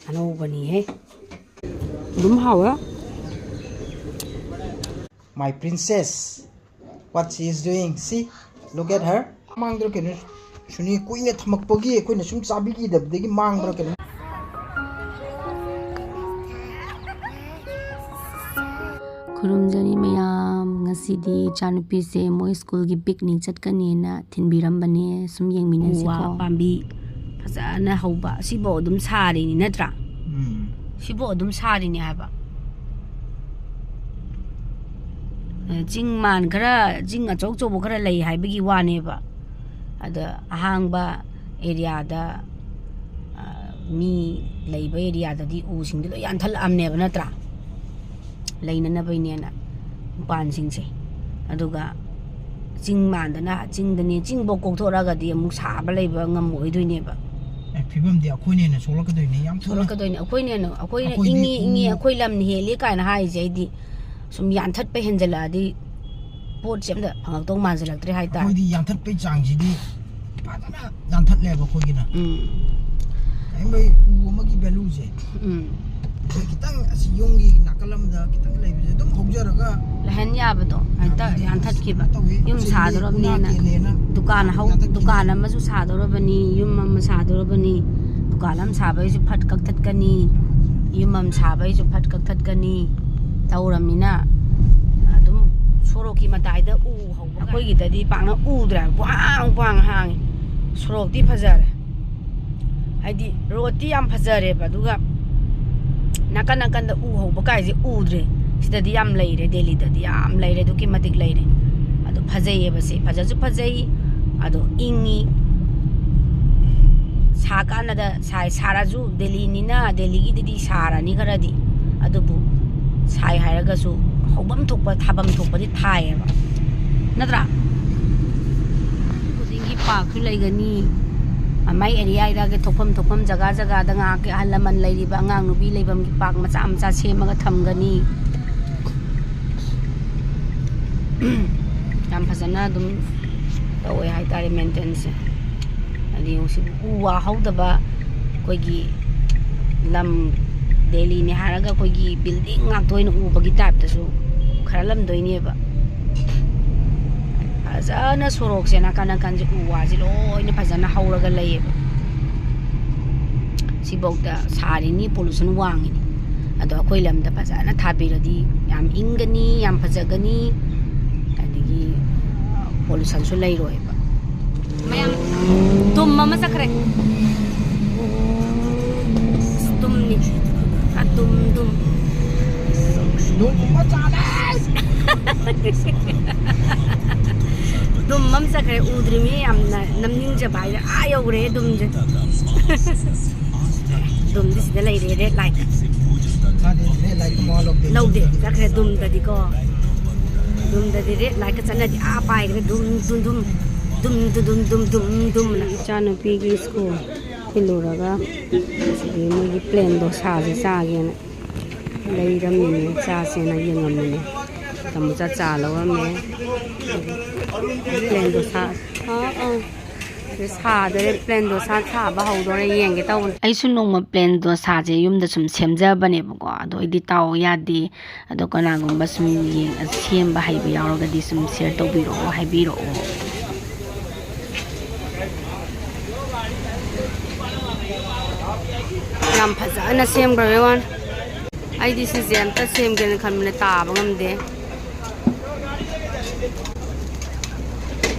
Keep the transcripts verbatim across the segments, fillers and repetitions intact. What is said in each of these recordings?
ꯑꯅꯧꯕꯅꯤꯍꯦ꯫ ꯑꯗꯨꯝ ꯍꯥꯎꯋꯦ꯫ My princess, what she is doing? See, look at her. ꯃꯥꯡꯗ꯭ꯔ ꯀꯩꯅꯣ, ꯁꯨꯅꯤ ꯀꯨꯏꯅ ꯊꯝꯃꯛꯄꯒꯤ ꯑꯩꯈꯣꯏꯅ ꯁꯨꯝ ꯆꯥꯕꯤꯈꯤꯗꯕꯗꯒꯤ ꯃꯥꯡꯗ꯭ꯔ ꯀꯩꯅꯣ꯫ ꯈꯨꯔꯨꯝꯖꯔꯤ ꯃꯌꯥꯝ, ꯉꯁꯤꯗꯤ ꯏꯆꯥꯅꯨꯄꯤꯁꯦ ꯃꯣꯏ ꯁ꯭ꯀꯨꯜꯒꯤ ꯄꯤꯛꯅꯤꯛ ꯆꯠꯀꯅꯤꯅ ꯊꯤꯟꯕꯤꯔꯝꯕꯅꯦ꯫ ꯁꯨꯝ ꯎ ꯋꯥ ꯌꯦꯡꯃꯤꯟꯅꯁꯤꯀꯣ꯫ ꯄꯥꯝꯕꯤ ꯐꯖꯅ ꯍꯧꯕ ꯑꯁꯤꯐꯥꯎ ꯑꯗꯨꯝ ꯁꯥꯔꯤꯅꯤ ꯅꯠꯇ꯭ꯔꯥ? ꯎꯝ꯫ ꯁꯤꯐꯥꯎ ꯑꯗꯨꯝ ꯁꯥꯔꯤꯅꯤ ꯍꯥꯏꯕ꯫ ꯑ, ꯆꯤꯡ ꯃꯥꯟ ꯈꯔ, ꯆꯤꯡ ꯑꯆꯧ ꯑꯆꯧꯕ ꯈꯔ ꯂꯩ ꯍꯥꯏꯕꯒꯤ ꯋꯥꯅꯦꯕ꯫ ꯑꯗ ꯑꯍꯥꯡꯕ ꯑꯦꯔꯤꯌꯥꯗ, ꯑ, ꯃꯤ ꯂꯩꯕ ꯑꯦꯔꯤꯌꯥꯗꯗꯤ ꯎꯁꯤꯡꯗꯣ ꯂꯣꯏ ꯌꯥꯟꯊꯠꯂꯛꯑꯝꯅꯦꯕ ꯅꯠꯇ꯭ꯔꯥ? ꯂꯩꯅꯅꯕꯩꯅꯦꯅ ꯎꯄꯥꯟꯁꯤꯡꯁꯦ꯫ ꯑꯗꯨꯒ ꯆꯤꯡ ꯃꯥꯟꯗꯅ ꯆꯤꯡꯗꯅꯦ, ꯆꯤꯡꯐꯧ ꯀꯣꯛꯊꯣꯔꯛꯑꯒꯗꯤ ꯑꯃꯨꯛ ꯁꯥꯕ ꯂꯩꯕ ꯉꯝꯃꯣꯏꯗꯣꯏꯅꯦꯕ꯫ ꯑꯦ, ꯐꯤꯕꯝꯗꯤ ꯑꯩꯈꯣꯏꯅ ꯍꯦꯟꯅ ꯁꯣꯛꯂꯛꯀꯗꯣꯏꯅꯦ, ꯌꯥꯝ ꯊꯨꯅ꯫ ꯁꯣꯛꯂꯛꯀꯗꯣꯏꯅꯦ꯫ ꯑꯩꯈꯣꯏꯅ ꯍꯦꯟꯅ, ꯑꯩꯈꯣꯏꯅ ꯑꯩꯈꯣꯏꯗꯤ ꯏꯪꯉꯤ, ꯎ ꯏꯪꯉꯤ, ꯑꯩꯈꯣꯏ ꯂꯝꯅ ꯍꯦꯜꯂꯤ ꯀꯥꯏꯅ ꯍꯥꯏꯔꯤꯁꯦ, ꯑꯩꯗꯤ ꯁꯨꯝ ꯌꯥꯟꯊꯠꯄ ꯍꯦꯟꯖꯜꯂꯛꯑꯗꯤ ꯄꯣꯠꯁꯦ ꯑꯝꯇ ꯐꯪꯉꯛꯇꯧ ꯃꯥꯟꯁꯤꯜꯂꯛꯇ꯭ꯔꯦ ꯍꯥꯏꯇꯥꯔꯦ꯫ ꯑꯩꯈꯣꯏꯗꯤ ꯌꯥꯟꯊꯠꯄꯩ ꯆꯥꯡꯁꯤꯗꯤ ꯐꯖꯅ ꯌꯥꯟꯊꯠꯂꯦꯕ ꯑꯩꯈꯣꯏꯒꯤꯅ꯫ ꯎꯝ꯫ ꯀꯔꯤꯒꯨꯝꯕ ꯎ ꯑꯃꯒꯤ ꯚꯦꯂꯨꯁꯦ, ꯎꯝ꯫ ꯑꯩꯈꯣꯏ ꯈꯤꯇꯪ ꯑꯁꯤ ꯌꯨꯝꯒꯤ ꯅꯥꯀꯜ ꯑꯃꯗ ꯈꯤꯇꯪ ꯂꯩꯕꯁꯦ ꯑꯗꯨꯝ ꯍꯧꯖꯔꯒ ꯂꯩꯍꯟ ꯌꯥꯕꯗꯣ ꯍꯦꯛꯇ ꯌꯥꯕꯗꯤ ꯌꯥꯟꯊꯠꯈꯤꯕ꯫ ꯀꯩꯅꯣ ꯇꯧꯋꯤ꯫ ꯌꯨꯝ ꯑꯁꯤꯗꯤ ꯁꯥꯗꯣꯔꯕꯅꯦꯅ ꯎꯅꯥ ꯀꯦꯜꯂꯦꯅ ꯗꯨꯀꯥꯟ ꯍꯧ-, ꯌꯥꯟꯊꯠꯈꯤꯕ꯫ ꯗꯨꯀꯥꯟ ꯑꯃꯁꯨ ꯁꯥꯗꯣꯔꯕꯅꯤ, ꯌꯨꯝ ꯑꯃ ꯁꯥꯗꯣꯔꯕꯅꯤ, ꯗꯨꯀꯥꯟ ꯑꯃ ꯁꯥꯕꯒꯤꯁꯨ ꯐꯠ ꯀꯛꯊꯠꯀꯅꯤ, ꯌꯨꯝ ꯑꯃ ꯁꯥꯕꯒꯤꯁꯨ ꯐꯠ ꯀꯛꯊꯠꯀꯅꯤ꯫ ꯇꯧꯔꯝꯅꯤꯅ ꯑꯗꯨꯝ ꯁꯣꯔꯣꯛꯀꯤ ꯃꯇꯥꯏꯗ ꯎ ꯍꯧꯕ ꯑꯩꯈꯣꯏꯒꯤꯗꯗꯤ ꯄꯥꯛꯅ ꯎꯗ꯭ꯔꯦ, ꯄꯨꯡꯍꯥꯡ ꯄꯨꯡꯍꯥꯡ ꯍꯥꯡꯉꯤ꯫ ꯁꯣꯔꯣꯛꯇꯤ ꯐꯖꯔꯦ, ꯍꯥꯏꯗꯤ ꯔꯣꯗꯇꯤ ꯌꯥꯝ ꯐꯖꯔꯦꯕ, ꯑꯗꯨꯒ ꯅꯥꯀꯟ ꯅꯥꯀꯟꯗ ꯎ ꯍꯧꯕ ꯀꯥꯏꯁꯦ ꯎꯗ꯭ꯔꯦ꯫ ꯁꯤꯗꯗꯤ ꯌꯥꯝ ꯂꯩꯔꯦ, ꯗꯦꯜꯂꯤꯗꯗꯤ ꯌꯥꯝ ꯂꯩꯔꯦ, ꯑꯗꯨꯛꯀꯤ ꯃꯇꯤꯛ ꯂꯩꯔꯦ꯫ ꯑꯗꯣ ꯐꯖꯩꯌꯦꯕ ꯁꯦ, ꯐꯖꯁꯨ ꯐꯖꯩ, ꯑꯗꯣ ꯏꯪꯉꯤ꯫ ꯁꯥ ꯀꯥꯟꯗ ꯁꯥꯏ, ꯁꯥꯔꯁꯨ ꯗꯦꯜꯂꯤꯅꯤꯅ ꯗꯦꯜꯂꯤꯒꯤꯗꯗꯤ ꯁꯥꯔꯅꯤ ꯈꯔꯗꯤ, ꯑꯗꯨꯕꯨ ꯁꯥꯏ ꯍꯥꯏꯔꯒꯁꯨ ꯍꯧꯐꯝ ꯊꯣꯛꯄ ꯊꯥꯐꯝ ꯊꯣꯛꯄꯗꯤ ꯊꯥꯏꯌꯦꯕ, ꯅꯠꯇ꯭ꯔꯥ? ꯈꯨꯗꯤꯡꯒꯤ ꯄꯥꯔꯛꯁꯨ ꯂꯩꯒꯅꯤ꯫ ꯃꯥꯏ ꯑꯦꯔꯤꯌꯥꯗꯒꯤ ꯊꯣꯛꯐꯝ ꯊꯣꯛꯐꯝ ꯖꯒꯥ ꯖꯒꯥꯗ ꯉꯥꯏꯍꯥꯛꯀꯤ ꯑꯍꯜ ꯂꯃꯟ ꯂꯩꯔꯤꯕ ꯑꯉꯥꯡ ꯅꯨꯄꯤ ꯂꯩꯐꯝꯒꯤ ꯄꯥꯔꯛ ꯃꯆꯥ ꯃꯆꯥ ꯁꯦꯝꯃꯒ ꯊꯝꯒꯅꯤ꯫ ꯌꯥꯝ ꯐꯖꯅ ꯑꯗꯨꯝ ꯇꯧꯋꯦ ꯍꯥꯏꯇꯥꯔꯦ ꯃꯦꯟꯇꯦꯟꯁꯦ꯫ ꯑꯗꯩ ꯍꯧꯖꯤꯛ ꯎ ꯋꯥ ꯍꯧꯗꯕ ꯑꯩꯈꯣꯏꯒꯤ ꯂꯝ ꯗꯦꯜꯂꯤꯅꯦ ꯍꯥꯏꯔꯒ ꯑꯩꯈꯣꯏꯒꯤ ꯕꯤꯜꯗꯤꯡ ꯉꯥꯛꯇ ꯑꯣꯏꯅ ꯎꯕꯒꯤ ꯇꯥꯏꯞꯇꯁꯨ ꯈꯔ ꯂꯝꯗꯣꯏꯅꯦꯕ꯫ ꯐꯖꯅ ꯁꯣꯔꯣꯛꯁꯦ ꯅꯥꯀꯟ ꯅꯥꯀꯟꯁꯦ ꯎ ꯋꯥꯁꯦ ꯂꯣꯏꯅ ꯐꯖꯅ ꯍꯧꯔꯒ ꯂꯩꯌꯦꯕ꯫ ꯁꯤꯐꯧꯗ ꯁꯥꯔꯤꯅꯤ, ꯄꯣꯂꯨꯁꯟ ꯋꯥꯡꯉꯤꯅꯤ꯫ ꯑꯗꯣ ꯑꯩꯈꯣꯏ ꯂꯝꯗ ꯐꯖꯅ ꯊꯥꯕꯤꯔꯗꯤ ꯌꯥꯝ ꯏꯪꯒꯅꯤ, ꯌꯥꯝ ꯐꯖꯒꯅꯤ, ꯑꯗꯒꯤ ꯄꯣꯂꯨꯁꯟꯁꯨ ꯂꯩꯔꯣꯏꯕ꯫ ꯃꯌꯥꯝ ꯗꯨꯝ ꯑꯃ ꯆꯠꯈ꯭ꯔꯦ꯫ ꯑꯁ, ꯗꯨꯝꯅꯤ꯫ ꯑ, ꯗꯨꯝ, ꯗꯨꯝ꯫ ꯗꯨꯝ ꯑꯃ ꯆꯠꯈ꯭ꯔꯦ꯫ ꯎꯗ꯭ꯔꯤꯃꯤ꯫ ꯌꯥꯝꯅ ꯅꯝꯅꯤꯡꯖꯕ ꯍꯥꯏꯁꯦ ꯑꯥ ꯌꯧꯈ꯭ꯔꯦ ꯗꯨꯝꯁꯦ꯫ ꯗꯨꯝꯗꯤ ꯁꯤꯗ ꯂꯩꯔꯦ, ꯔꯦꯠ ꯂꯥꯏꯠꯇ꯫ ꯂꯧꯗꯦ, ꯆꯠꯈ꯭ꯔꯦ ꯗꯨꯝꯗꯗꯤꯀꯣ꯫ ꯗꯨꯝꯗꯗꯤ ꯔꯦꯠ ꯂꯥꯏꯠꯀ ꯆꯠꯅꯗꯤ ꯑꯥ ꯄꯥꯏꯈ꯭ꯔꯦ꯫ ꯗꯨꯝ, ꯗꯨꯝ, ꯗꯨꯝ꯫ ꯗꯨꯝ, ꯗꯨꯝ, ꯗꯨꯝ, ꯗꯨꯝ, ꯗꯨꯝ꯫ ꯏꯆꯥꯅꯨꯄꯤꯒꯤ ꯁ꯭ꯀꯨꯜ ꯊꯤꯜꯂꯨꯔꯒ ꯁꯤꯗꯤ ꯃꯣꯏꯒꯤ ꯄ꯭ꯂꯦꯟ ꯗꯣꯁꯥꯁꯦ ꯆꯥꯒꯦꯅ ꯂꯩꯔꯝꯃꯤꯅꯦ, ꯆꯥꯁꯦꯅ ꯌꯦꯡꯉꯝꯃꯤꯅꯦ꯫ ꯇꯥꯃꯣꯆꯥ ꯆꯥ ꯂꯧꯔꯝꯃꯦ꯫ ꯄ꯭ꯂꯦꯟ ꯗꯣꯁꯥ, ꯑꯥ, ꯑꯥ꯫ ꯁꯤꯗ ꯁꯥꯗꯣꯔꯦ, ꯄ꯭ꯂꯦꯟ ꯗꯣꯁꯥ ꯁꯥꯕ ꯍꯧꯗꯣꯔꯦ, ꯌꯦꯡꯒꯦ ꯇꯧꯕꯅꯦ꯫ ꯑꯩꯁꯨ ꯅꯣꯡꯃ ꯄ꯭ꯂꯦꯟ ꯗꯣꯁꯥꯁꯦ ꯌꯨꯝꯗ ꯁꯨꯝ ꯁꯦꯝꯖꯕꯅꯦꯕꯀꯣ, ꯑꯗꯣ ꯑꯩꯗꯤ ꯇꯥꯎ ꯌꯥꯗꯦ꯫ ꯑꯗꯣ ꯀꯅꯥꯒꯨꯝꯕ ꯁꯨꯝ ꯌꯦꯡ-, ꯁꯦꯝꯕ ꯍꯩꯕ ꯌꯥꯎꯔꯒꯗꯤ ꯁꯨꯝ ꯁꯤꯌꯔ ꯇꯧꯕꯤꯔꯛꯑꯣ, ꯍꯥꯏꯕꯤꯔꯛꯑꯣ꯫ ꯌꯥꯝ ꯐꯖꯅ ꯁꯦꯝꯈ꯭ꯔꯕꯩ ꯋꯥꯅꯤ꯫ ꯑꯩꯗꯤ ꯁꯤꯁꯦ ꯑꯝꯇ ꯁꯦꯝꯒꯦꯅ ꯈꯟꯕꯅꯦ, ꯇꯥꯕ ꯉꯝꯗꯦ꯫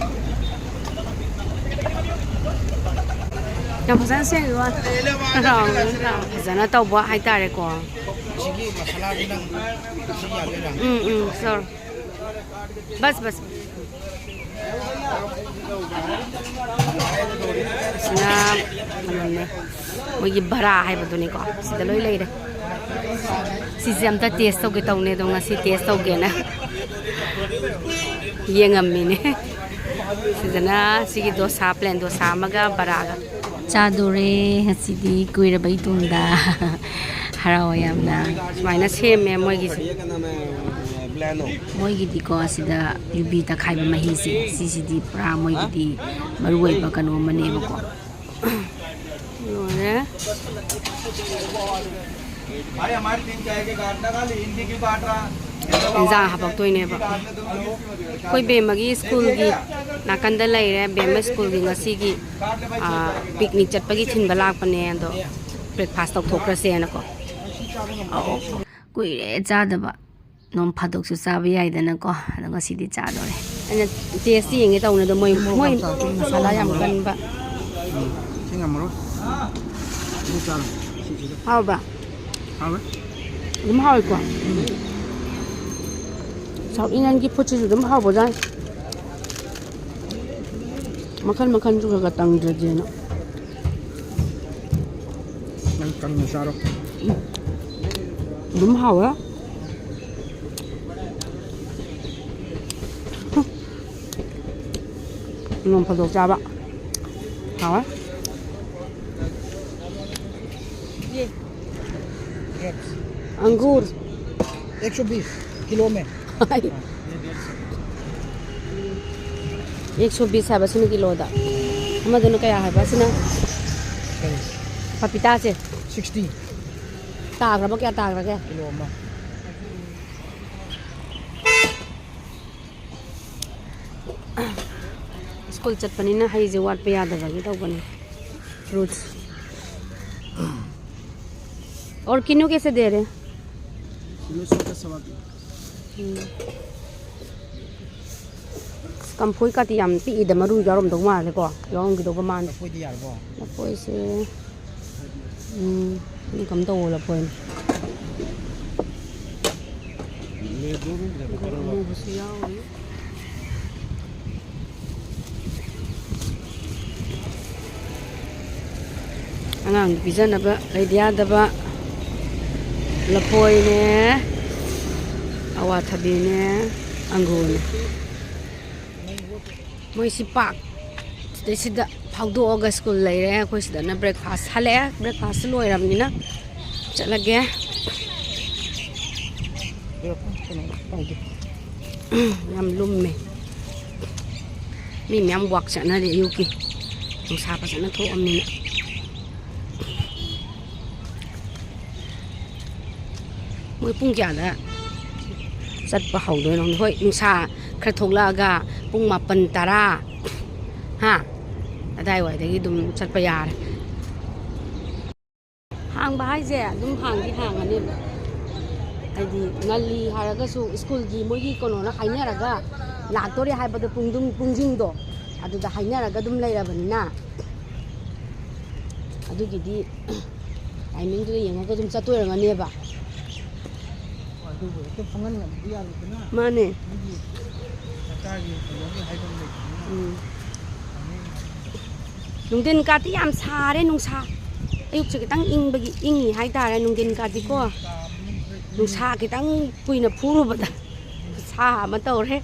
ꯌꯥꯝ ꯐꯖꯅ ꯁꯦꯝꯈꯤꯕ ꯋꯥꯅꯤ꯫ ꯐꯖꯅ ꯇꯧꯕ ꯍꯥꯏꯇꯥꯔꯦꯀꯣ꯫ ꯁꯤꯒꯤ ꯃꯁꯥꯂꯥꯁꯤ ꯅꯪ ꯁꯤ ꯌꯥꯗꯣꯏꯔꯥ? ꯎꯝ, ꯎꯝ, ꯁꯣꯔ꯫ Bus, bus. ꯑꯁꯤꯅ ꯀꯩꯅꯣꯅꯦ, ꯃꯣꯏꯒꯤ ꯕꯔꯥ ꯍꯥꯏꯕꯗꯨꯅꯤꯀꯣ, ꯁꯤꯗ ꯂꯣꯏ ꯂꯩꯔꯦ꯫ ꯁꯤꯁꯦ ꯑꯝꯇ ꯇꯦꯁ ꯇꯧꯒꯦ ꯇꯧꯅꯦ, ꯑꯗꯣ ꯉꯁꯤ ꯇꯦꯁ ꯇꯧꯒꯦꯅ ꯌꯦꯡꯉꯝꯃꯤꯅꯦ꯫ ꯁꯤꯗꯅ ꯁꯤꯒꯤ ꯗꯣꯁꯥ, ꯄ꯭ꯂꯦꯟ ꯗꯣꯁꯥ ꯑꯃꯒ ꯕꯔꯥꯒ꯫ ꯆꯥꯗꯣꯔꯦ ꯉꯁꯤꯗꯤ, ꯀꯨꯏꯔꯕ ꯏꯇꯨꯡꯗ꯫ ꯍꯔꯥꯎꯋꯦ ꯌꯥꯝꯅ꯫ ꯁꯨꯃꯥꯏꯅ ꯁꯦꯝꯃꯦ ꯃꯣꯏꯒꯤꯁꯦ꯫ ꯃꯣꯏꯒꯤꯗꯤꯀꯣ, ꯁꯤꯗ ꯌꯨꯕꯤ ꯇꯛꯈꯥꯏꯕ ꯃꯍꯤꯁꯦ, ꯁꯤꯁꯤꯗꯤ ꯄꯨꯔꯥ ꯃꯣꯏꯒꯤꯗꯤ ꯃꯔꯨ ꯑꯣꯏꯕ ꯀꯩꯅꯣ ꯑꯃꯅꯦꯕꯀꯣ꯫ ꯂꯣꯏꯔꯦ꯫ भाई, हमारी तीन चाय के काटना खाली, इनकी क्यों काट रहा? ꯏꯟꯖꯥꯡ ꯍꯥꯄꯛꯇꯣꯏꯅꯦꯕ꯫ ꯑꯩꯈꯣꯏ ꯕꯦꯝꯃꯒꯤ ꯁ꯭ꯀꯨꯜꯒꯤ ꯅꯥꯀꯟꯗ ꯂꯩꯔꯦ꯫ ꯕꯦꯝꯃ ꯁ꯭ꯀꯨꯜꯒꯤ ꯉꯁꯤꯒꯤ, ꯑꯥ, ꯄꯤꯛꯅꯤꯛ ꯆꯠꯄꯒꯤ ꯊꯤꯟꯕ ꯂꯥꯛꯄꯅꯦ꯫ ꯑꯗꯣ ꯕ꯭ꯔꯦꯛꯐꯥꯁ ꯇꯧꯊꯣꯛꯈ꯭ꯔꯁꯦꯅꯀꯣ꯫ ꯑꯧ, ꯀꯨꯏꯔꯦ ꯆꯥꯗꯕ꯫ ꯅꯣꯡ ꯐꯥꯗꯣꯛꯁꯨ ꯆꯥꯕ ꯌꯥꯏꯗꯅꯀꯣ꯫ ꯑꯗꯣ ꯉꯁꯤꯗꯤ ꯆꯥꯗꯣꯔꯦ꯫ ꯑꯩꯅ ꯇꯦꯁꯇꯤ ꯌꯦꯡꯒꯦ ꯇꯧꯕꯅꯦ꯫ ꯑꯗꯣ ꯃꯣꯏ, ꯃꯣꯏ ꯃꯁꯥꯂꯥ ꯌꯥꯝ ꯀꯟꯕ꯫ ꯎꯝ, ꯁꯤ ꯉꯝꯃꯔꯣꯏ꯫ ꯁꯤ ꯆꯥꯔꯣ꯫ ꯁꯤꯁꯤꯗ꯫ ꯍꯥꯎꯕ꯭ꯔꯥ? ꯍꯥꯎꯋꯦ꯫ ꯑꯗꯨꯝ ꯍꯥꯎꯋꯤꯀꯣ꯫ ꯎꯝ꯫ ꯁꯥꯎꯠ ꯏꯟꯗꯤꯌꯟꯒꯤ ꯐꯨꯗꯁꯤꯁꯨ ꯑꯗꯨꯝ ꯍꯥꯎꯕꯖꯥꯠꯅꯤ꯫ ꯃꯈꯜ ꯃꯈꯜꯁꯨ ꯈꯔ ꯈꯔ ꯇꯪꯗ꯭ꯔꯗꯤꯅ꯫ ꯅꯪ ꯀꯪꯅ ꯆꯥꯔꯣ꯫ ꯑꯗꯨꯝ ꯍꯥꯎꯋꯦ꯫ ꯅꯣꯡ ꯐꯥꯗꯣꯛ ꯆꯥꯕ ꯍꯥꯎꯋꯦ꯫ ये। अंगूर। एक सौ बीस किलो में। एक सौ बीस ꯍꯥꯏꯕ ꯁꯤꯅ ꯀꯤꯂꯣꯗ꯫ ꯑꯃꯗꯨꯅ ꯀꯌꯥ ꯍꯥꯏꯕ ꯁꯤꯅ? ꯀꯔꯤ? ꯄꯄꯤꯇꯥꯁꯦ꯫ ꯁꯤꯛꯁꯇꯤ꯫ ꯇꯥꯈ꯭ꯔꯕ? ꯀꯌꯥ ꯇꯥꯈ꯭ꯔꯒꯦ? ꯀꯤꯂꯣ ꯑꯃ꯫ ꯁ꯭ꯀꯨꯜ ꯆꯠꯄꯅꯤꯅ ꯍꯩꯁꯦ ꯋꯥꯠꯄ ꯌꯥꯗꯕꯒꯤ ꯇꯧꯕꯅꯦ꯫ Fruits. और किन्नू कैसे दे रहे हैं? किलो सौ का सवा किलो। ꯎꯝ꯫ ꯑꯁ, ꯀꯝꯐꯣꯏ ꯀꯥꯇꯤ ꯌꯥꯝ ꯄꯤꯛꯏꯗ, ꯃꯔꯨ ꯌꯥꯎꯔꯝꯗꯧ ꯃꯥꯜꯂꯦꯀꯣ? ꯌꯥꯎꯔꯝꯈꯤꯗꯧꯕ ꯃꯥꯟꯗꯦ꯫ ꯂꯐꯣꯏꯗꯤ ꯌꯥꯔꯕꯣ? ꯂꯐꯣꯏꯁꯦ, ꯎꯝ, ꯏꯟꯀꯝ ꯇꯧꯕ ꯂꯐꯣꯏꯅꯤ꯫ ꯑꯃꯨꯕꯁꯨ ꯌꯥꯎꯔꯤ꯫ ꯑꯉꯥꯡ ꯄꯤꯖꯅꯕ ꯂꯩꯗ ꯌꯥꯗꯕ ꯂꯐꯣꯏꯅꯦ, ꯑꯋꯥꯊꯕꯤꯅꯦ, ꯑꯪꯒꯨꯔꯅꯦ꯫ ꯃꯣꯏꯁꯤ ꯄꯥꯛ ꯁꯤꯗꯩꯁꯤꯗ ꯐꯥꯎꯗꯣꯛꯑꯒ ꯁ꯭ꯀꯨꯜ ꯂꯩꯔꯦ꯫ ꯑꯩꯈꯣꯏ ꯁꯤꯗꯅ ꯕ꯭ꯔꯦꯛꯐꯥꯁ ꯍꯜꯂꯛꯑꯦ꯫ ꯕ꯭ꯔꯦꯛꯐꯥꯁꯁꯨ ꯂꯣꯏꯔꯕꯅꯤꯅ ꯆꯠꯂꯒꯦ꯫ ꯌꯥꯝ ꯂꯨꯝꯃꯦ꯫ ꯃꯤ ꯃꯌꯥꯝ ꯋꯥꯛ ꯆꯠꯅꯔꯤ ꯑꯌꯨꯛꯀꯤ꯫ ꯅꯨꯡꯁꯥ ꯐꯖꯅ ꯊꯣꯛꯑꯕꯅꯤꯅ꯫ ꯃꯣꯏ ꯄꯨꯡ ꯀꯌꯥꯗ ꯆꯠꯄ ꯍꯧꯗꯣꯏꯅꯣ? ꯍꯣꯏ, ꯅꯨꯡꯁꯥ ꯈꯔ ꯊꯣꯛꯂꯛꯑꯒ ꯄꯨꯡ ꯃꯥꯄꯟ, ꯇꯔꯥ, ꯍꯥ, ꯑꯗꯥꯏꯋꯥꯏꯗꯒꯤ ꯑꯗꯨꯝ ꯆꯠꯄ ꯌꯥꯔꯦ꯫ ꯍꯥꯡꯕ ꯍꯥꯏꯁꯦ ꯑꯗꯨꯝ ꯍꯥꯡꯗꯤ ꯍꯥꯡꯉꯅꯦꯕ, ꯍꯥꯏꯗꯤ ꯉꯜꯂꯤ ꯍꯥꯏꯔꯒꯁꯨ ꯁ꯭ꯀꯨꯜꯒꯤ ꯃꯣꯏꯒꯤ ꯀꯩꯅꯣꯅ ꯍꯥꯏꯅꯔꯒ ꯂꯥꯛꯇꯣꯔꯦ ꯍꯥꯏꯕꯗꯣ, ꯄꯨꯡꯗꯨꯝ-, ꯄꯨꯡꯁꯤꯡꯗꯣ ꯑꯗꯨꯗ ꯍꯥꯏꯅꯔꯒ ꯑꯗꯨꯝ ꯂꯩꯔꯕꯅꯤꯅ, ꯑꯗꯨꯒꯤꯗꯤ ꯇꯥꯏꯃꯤꯡꯗꯨꯗ ꯌꯦꯡꯉꯒ ꯑꯗꯨꯝ ꯆꯠꯇꯣꯏꯔꯝꯒꯅꯦꯕ꯫ ꯑꯗꯨꯕꯨ ꯍꯦꯛꯇ ꯄꯪꯍꯟ ꯉꯝꯕꯗꯤ ꯌꯥꯔꯣꯏꯗꯅ꯫ ꯃꯥꯅꯦ꯫ ꯃꯤꯒꯤ ꯁꯔꯀꯥꯔꯒꯤ ꯀꯩꯅꯣꯒꯤ ꯍꯥꯏꯕ ꯑꯃ ꯂꯩꯕꯅꯤꯅ꯫ ꯎꯝ꯫ ꯅꯨꯡꯊꯤꯟ ꯀꯥꯇꯤ ꯌꯥꯝ ꯁꯥꯔꯦ, ꯅꯨꯡꯁꯥ꯫ ꯑꯌꯨꯛꯁꯦ ꯈꯤꯇꯪ ꯏꯪꯕꯒꯤ, ꯏꯪꯉꯤ ꯍꯥꯏꯇꯥꯔꯦ, ꯅꯨꯡꯊꯤꯟ ꯀꯥꯇꯤꯀꯣ꯫ ꯅꯨꯡꯁꯥ ꯈꯤꯇꯪ ꯀꯨꯏꯅ ꯐꯨꯔꯨꯕꯗ ꯈꯨꯠꯁꯥ ꯑꯃ ꯇꯧꯔꯦ꯫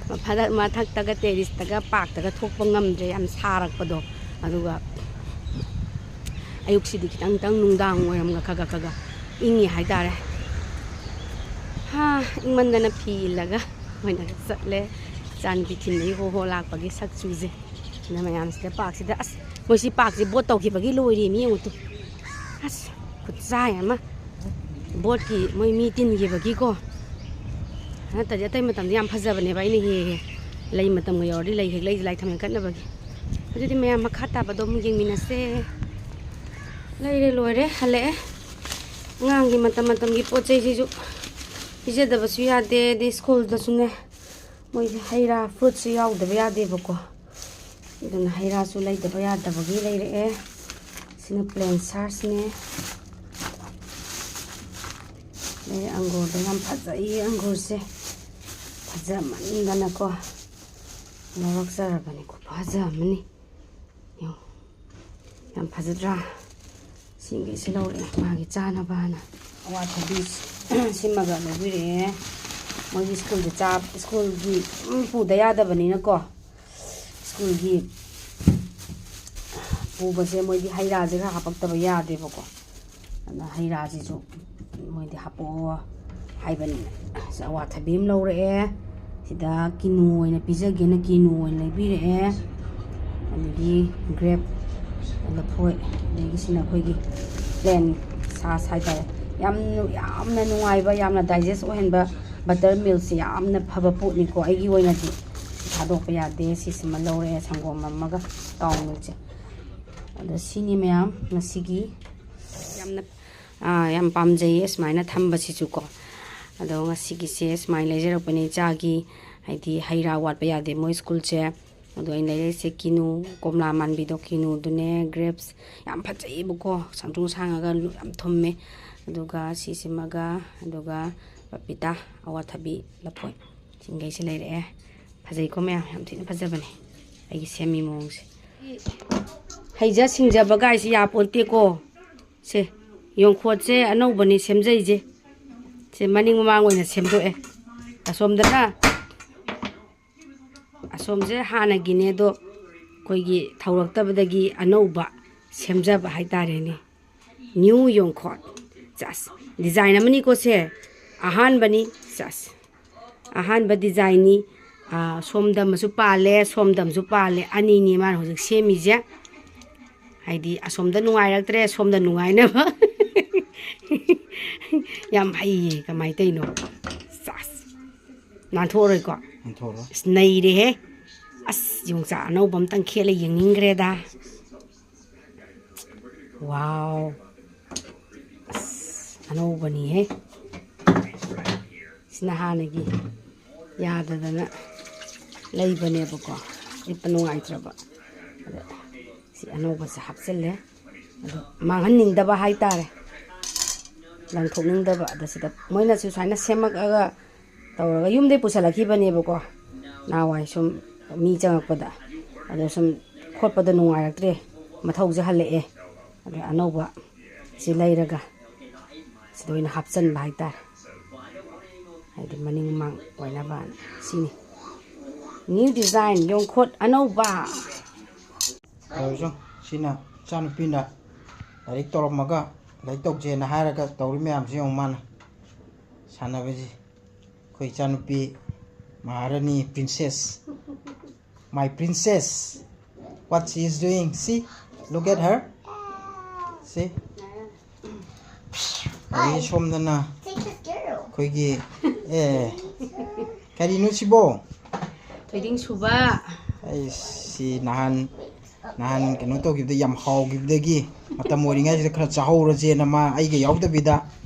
ꯃꯐꯗ-, ꯃꯊꯛꯇꯒ ꯇꯦꯔꯤꯁꯇꯒ ꯄꯥꯛꯇꯒ ꯊꯣꯛꯄ ꯉꯝꯗ꯭ꯔꯦ, ꯌꯥꯝ ꯁꯥꯔꯛꯄꯗꯣ꯫ ꯑꯗꯨꯒ ꯑꯌꯨꯛꯁꯤꯗꯤ ꯈꯤꯇꯪ ꯈꯤꯇꯪ ꯅꯨꯡꯗꯥꯡ ꯋꯥꯏꯔꯝꯒ ꯈꯒ ꯈꯒ ꯏꯪꯉꯤ ꯍꯥꯏꯇꯥꯔꯦ꯫ ꯍꯥ, ꯏꯪꯃꯟꯗꯅ ꯐꯤ ꯏꯜꯂꯒ ꯑꯣꯏꯅ ꯆꯠꯂꯦ꯫ ꯏꯆꯥꯅꯨꯄꯤ ꯊꯤꯟꯕꯒꯤ ꯍꯣ ꯍꯣ ꯂꯥꯛꯄꯒꯤ ꯁꯛ ꯆꯨꯁꯦ꯫ ꯑꯗ ꯃꯌꯥꯝꯁꯤꯗ ꯄꯥꯛꯁꯤꯗ, ꯑꯁ, ꯃꯣꯏꯁꯤ ꯄꯥꯛꯁꯤ ꯕꯣꯠ ꯇꯧꯈꯤꯕꯒꯤ ꯂꯣꯏꯔꯦ, ꯃꯤ ꯌꯦꯡꯉꯨ ꯇꯨ꯫ ꯑꯁ, ꯈꯨꯠꯆꯥꯏ ꯑꯃ꯫ ꯕꯣꯠꯀꯤ ꯃꯣꯏ ꯃꯤ ꯇꯤꯟꯈꯤꯕꯒꯤꯀꯣ꯫ ꯅꯠꯇ꯭ꯔꯗꯤ ꯑꯇꯩ ꯃꯇꯝꯗ ꯌꯥꯝ ꯐꯖꯕꯅꯦꯕ, ꯑꯩꯅ ꯍꯦꯛ ꯍꯦꯛ ꯂꯩ ꯃꯇꯝꯒ ꯌꯧꯔꯗꯤ ꯂꯩ ꯍꯦꯛ ꯂꯩꯁꯦ, ꯂꯥꯏ ꯊꯝꯕꯜ ꯀꯠꯅꯕꯒꯤ꯫ ꯑꯗꯨꯗꯤ ꯃꯌꯥꯝ ꯃꯈꯥ ꯇꯥꯕꯗꯣ ꯑꯃꯨꯛ ꯌꯦꯡꯃꯤꯟꯅꯁꯦ꯫ ꯂꯩꯔꯦ, ꯂꯣꯏꯔꯦ, ꯍꯜꯂꯛꯑꯦ꯫ ꯑꯉꯥꯡꯒꯤ ꯃꯇꯝ ꯃꯇꯝꯒꯤ ꯄꯣꯠ ꯆꯩꯁꯤꯁꯨ ꯄꯤꯖꯗꯕꯁꯨ ꯌꯥꯗꯦ꯫ ꯑꯗꯩ ꯁ꯭ꯀꯨꯜꯗꯁꯨꯅꯦ, ꯃꯣꯏꯁꯦ ꯍꯩ ꯔꯥ, ꯐ꯭ꯔꯨꯠꯁꯨ ꯌꯥꯎꯗꯕ ꯌꯥꯗꯦꯕꯀꯣ꯫ ꯑꯗꯨꯅ ꯍꯩ ꯔꯥꯁꯨ ꯂꯩꯗꯕ ꯌꯥꯗꯕꯒꯤ ꯂꯩꯔꯛꯑꯦ꯫ ꯁꯤꯅ ꯄ꯭ꯂꯦꯟ ꯁꯥꯔꯁꯅꯦ꯫ ꯑꯗꯩ ꯑꯪꯒꯨꯔꯗꯣ ꯌꯥꯝ ꯐꯖꯩꯌꯦ, ꯑꯪꯒꯨꯔꯁꯦ ꯐꯖꯃꯟꯗꯅꯀꯣ꯫ ꯂꯧꯔꯛꯆꯔꯕꯅꯤ, ꯈꯨꯐꯖ ꯑꯃꯅꯤ꯫ ꯌꯦꯡꯉꯨ꯫ ꯌꯥꯝ ꯐꯖꯗ꯭ꯔꯥ? ꯁꯤꯡꯈꯩꯁꯦ ꯂꯧꯔꯛꯑꯦ, ꯃꯥꯒꯤ ꯆꯥꯅꯕꯅ꯫ ꯑꯋꯥꯊꯕꯤ ꯁꯤꯃꯒ ꯂꯧꯕꯤꯔꯛꯑꯦ꯫ ꯃꯣꯏꯒꯤ ꯁ꯭ꯀꯨꯜꯗ ꯆꯥ-, ꯁ꯭ꯀꯨꯜꯒꯤ ꯑꯗꯨꯝ ꯄꯨꯗ ꯌꯥꯗꯕꯅꯤꯅꯀꯣ꯫ ꯁ꯭ꯀꯨꯜꯒꯤ ꯄꯨꯕꯁꯦ ꯃꯣꯏꯗꯤ ꯍꯩ ꯔꯥꯁꯦ ꯈꯔ ꯍꯥꯄꯛꯇꯕ ꯌꯥꯗꯦꯕꯀꯣ꯫ ꯑꯗ ꯍꯩ ꯔꯥꯁꯤꯁꯨ ꯃꯣꯏꯗꯤ ꯍꯥꯄꯛꯑꯣ ꯍꯥꯏꯕꯅꯤꯅ꯫ ꯑꯁ, ꯑꯋꯥꯊꯕꯤ ꯑꯃ ꯂꯧꯔꯛꯑꯦ꯫ ꯁꯤꯗ ꯀꯤꯅꯨ ꯑꯣꯏꯅ ꯄꯤꯖꯒꯦꯅ ꯀꯤꯅꯨ ꯑꯣꯏꯅ ꯂꯩꯕꯤꯔꯛꯑꯦ꯫ ꯑꯗꯒꯤ ꯒ꯭ꯔꯦꯞ, ꯂꯐꯣꯏ, ꯑꯗꯒꯤ ꯁꯤꯅ ꯑꯩꯈꯣꯏꯒꯤ ꯄ꯭ꯂꯦꯟ ꯁꯥꯁ ꯍꯥꯏꯇꯥꯔꯦ꯫ ꯌꯥꯝ, ꯌꯥꯝꯅ ꯅꯨꯡꯉꯥꯏꯕ, ꯌꯥꯝꯅ ꯗꯥꯏꯖꯦꯁ ꯑꯣꯏꯍꯟꯕ ꯕꯇꯔ ꯃꯤꯜꯛꯁꯦ ꯌꯥꯝꯅ ꯐꯕ ꯄꯣꯠꯅꯤꯀꯣ꯫ ꯑꯩꯒꯤ ꯑꯣꯏꯅꯗꯤ ꯊꯥꯗꯣꯛꯄ ꯌꯥꯗꯦ꯫ ꯁꯤꯁꯤꯃ ꯂꯧꯔꯦ, ꯁꯪꯒꯣꯝ ꯑꯃꯒ ꯀꯥꯎ ꯃꯤꯜꯛꯁꯦ꯫ ꯑꯗꯣ ꯁꯤꯅꯤ ꯃꯌꯥꯝ ꯉꯁꯤꯒꯤ꯫ ꯌꯥꯝꯅ, ꯑꯥ, ꯌꯥꯝ ꯄꯥꯝꯖꯩꯌꯦ ꯁꯨꯃꯥꯏꯅ ꯊꯝꯕꯁꯤꯁꯨꯀꯣ꯫ ꯑꯗꯣ ꯉꯁꯤꯒꯤꯁꯦ ꯁꯨꯃꯥꯏꯅ ꯂꯩꯖꯔꯛꯄꯅꯦ ꯏꯆꯥꯒꯤ, ꯍꯥꯏꯗꯤ ꯍꯩ ꯔꯥ ꯋꯥꯠꯄ ꯌꯥꯗꯦ ꯃꯣꯏ ꯁ꯭ꯀꯨꯜꯁꯦ꯫ ꯑꯗꯣ ꯑꯩꯅ ꯂꯩꯔꯛꯏꯁꯦ ꯀꯤꯅꯨ, ꯀꯣꯝꯂꯥ ꯃꯥꯟꯕꯤꯗꯣ, ꯀꯤꯅꯨꯗꯨꯅꯦ, ꯒ꯭ꯔꯦꯞꯁ ꯌꯥꯝ ꯐꯖꯩꯌꯦꯕꯀꯣ, ꯁꯥꯡꯇ꯭ꯔꯣꯡ ꯁꯥꯡꯉꯒ ꯂꯨ-, ꯌꯥꯝ ꯊꯨꯝꯃꯦ꯫ ꯑꯗꯨꯒ ꯁꯤꯁꯤꯃꯒ, ꯑꯗꯨꯒ ꯄꯄꯤꯇꯥ, ꯑꯋꯥꯊꯕꯤ, ꯂꯐꯣꯏ, ꯁꯤꯡꯈꯩꯁꯦ ꯂꯩꯔꯛꯑꯦ꯫ ꯐꯖꯩꯀꯣ ꯃꯌꯥꯝ, ꯌꯥꯝ ꯊꯤꯅ ꯐꯖꯕꯅꯦ ꯑꯩꯒꯤ ꯁꯦꯝꯃꯤ ꯃꯑꯣꯡꯁꯦ꯫ ꯍꯩꯖ ꯁꯤꯡꯖꯕ ꯀꯥꯏꯁꯤ ꯌꯥꯄꯣꯟꯇꯦꯀꯣ꯫ ꯁꯦ, ꯌꯣꯡꯈꯣꯠꯁꯦ ꯑꯅꯧꯕꯅꯤ ꯁꯦꯝꯖꯩꯁꯦ꯫ ꯁꯦ, ꯃꯅꯤꯡ ꯃꯃꯥꯡ ꯑꯣꯏꯅ ꯁꯦꯝꯗꯣꯛꯑꯦ꯫ ꯑꯁꯣꯝꯗꯅ, ꯑꯁꯣꯝꯁꯦ ꯍꯥꯟꯅꯒꯤꯅꯦ, ꯑꯗꯣ ꯑꯩꯈꯣꯏꯒꯤ ꯊꯧꯔꯛꯇꯕꯗꯒꯤ ꯑꯅꯧꯕ ꯁꯦꯝꯖꯕ ꯍꯥꯏꯇꯥꯔꯦꯅꯦ꯫ ꯅ꯭ꯌꯨ ꯌꯣꯡꯈꯣꯠ꯫ ꯆꯁ, ꯗꯤꯖꯥꯏꯟ ꯑꯃꯅꯤꯀꯣ ꯁꯦ꯫ ꯑꯍꯥꯟꯕꯅꯤ꯫ ꯆꯁ, ꯑꯍꯥꯟꯕ ꯗꯤꯖꯥꯏꯟꯅꯤ꯫ ꯑꯥ, ꯁꯣꯝꯗ ꯑꯃꯁꯨ ꯄꯥꯜꯂꯦ, ꯁꯣꯝꯗ ꯑꯃꯁꯨ ꯄꯥꯜꯂꯦ꯫ ꯑꯅꯤꯅꯤ ꯃꯥꯅ ꯍꯧꯖꯤꯛ ꯁꯦꯝꯃꯤꯁꯦ꯫ ꯍꯥꯏꯗꯤ ꯑꯁꯣꯝꯗ ꯅꯨꯡꯉꯥꯏꯔꯛꯇ꯭ꯔꯦ, ꯁꯣꯝꯗ ꯅꯨꯡꯉꯥꯏꯅꯕ꯫ ꯌꯥꯝ ꯍꯩꯌꯦ, ꯀꯃꯥꯏꯅ ꯇꯧꯔꯤꯅꯣ? ꯆꯥꯁ꯫ ꯅꯥꯟꯊꯣꯛꯑꯔꯣꯏꯀꯣ? ꯅꯥꯟꯊꯣꯛꯑꯔꯣꯏ꯫ ꯑꯁ, ꯅꯩꯔꯦꯍꯦ꯫ ꯑꯁ, ꯌꯣꯡꯆꯥꯛ ꯑꯅꯧꯕ ꯑꯝꯇꯪ ꯈꯦꯠꯂ ꯌꯦꯡꯅꯤꯡꯈ꯭ꯔꯦꯗ꯫ ꯋꯥꯎ꯫ ꯑꯁ, ꯑꯅꯧꯕꯅꯤꯍꯦ꯫ ꯁꯤꯅ ꯍꯥꯟꯅꯒꯤ ꯌꯥꯗꯗꯅ ꯂꯩꯕꯅꯦꯕꯀꯣ, ꯂꯤꯠꯄ ꯅꯨꯡꯉꯥꯏꯇ꯭ꯔꯕ꯫ ꯑꯗ ꯁꯤ ꯑꯅꯧꯕꯁꯦ ꯍꯥꯞꯆꯤꯜꯂꯦ꯫ ꯑꯗꯣ ꯃꯥꯡꯍꯟꯅꯤꯡꯗꯕ ꯍꯥꯏꯇꯥꯔꯦ, ꯂꯪꯊꯣꯛꯅꯤꯡꯗꯕ꯫ ꯑꯗ ꯁꯤꯗ ꯃꯣꯏꯅꯁꯨ ꯁꯨꯃꯥꯏꯅ ꯁꯦꯝꯃꯛꯑꯒ ꯇꯧꯔꯒ ꯌꯨꯝꯗꯩ ꯄꯨꯁꯜꯂꯛꯈꯤꯕꯅꯦꯕꯀꯣ, ꯅꯍꯥꯟꯋꯥꯏ ꯁꯨꯝ ꯃꯤ ꯆꯪꯉꯛꯄꯗ꯫ ꯑꯗꯣ ꯁꯨꯝ ꯈꯣꯠꯄꯗ ꯅꯨꯡꯉꯥꯏꯔꯛꯇ꯭ꯔꯦ, ꯃꯊꯧꯁꯦ ꯍꯜꯂꯛꯑꯦ꯫ ꯑꯗ ꯑꯅꯧꯕ ꯁꯤ ꯂꯩꯔꯒ ꯁꯤꯗ ꯑꯣꯏꯅ ꯍꯥꯞꯆꯟꯕ ꯍꯥꯏꯇꯥꯔꯦ, ꯍꯥꯏꯗꯤ ꯃꯅꯤꯡ ꯃꯃꯥꯡ ꯑꯣꯏꯅꯕ꯫ ꯁꯤꯅꯤ ꯅ꯭ꯌꯨ ꯗꯤꯖꯥꯏꯟ, ꯌꯣꯡꯈꯣꯠ ꯑꯅꯧꯕ꯫ ꯇꯧꯔꯤꯁꯦ ꯁꯤꯅ ꯏꯆꯥꯅꯨꯄꯤꯅ ꯂꯥꯏꯔꯤꯛ ꯇꯧꯔꯝꯃꯒ, ꯂꯥꯏꯔꯤꯛ ꯇꯧꯁꯦꯅ ꯍꯥꯏꯔꯒ ꯇꯧꯔꯤ ꯃꯌꯥꯝꯁꯦ ꯌꯦꯡꯉꯨ ꯃꯥꯅ ꯁꯥꯟꯅꯕꯁꯤ꯫ ꯑꯩꯈꯣꯏ ꯏꯆꯥꯅꯨꯄꯤ ꯃꯍꯥꯔꯥꯅꯤ, princess, my princess, what she is doing? See, look at her. See? ꯑꯗꯒꯤ ꯁꯣꯝꯗꯅ ꯑꯩꯈꯣꯏꯒꯤ, ꯑꯦ, ꯀꯔꯤꯅꯣ ꯁꯤꯕꯣ? ꯊꯣꯏꯗꯤꯡ ꯁꯨꯕ꯫ ꯑꯩ ꯁꯤ ꯅꯍꯥꯟ, ꯅꯍꯥꯟ ꯀꯩꯅꯣ ꯇꯧꯈꯤꯕꯗ ꯌꯥꯝ ꯍꯥꯎꯈꯤꯕꯗꯒꯤ ꯃꯇꯝ ꯑꯣꯏꯔꯤꯉꯩꯁꯤꯗ ꯈꯔ ꯆꯥꯍꯧꯔꯁꯦꯅ ꯃꯥ ꯑꯩꯒ ꯌꯥꯎꯗꯕꯤꯗ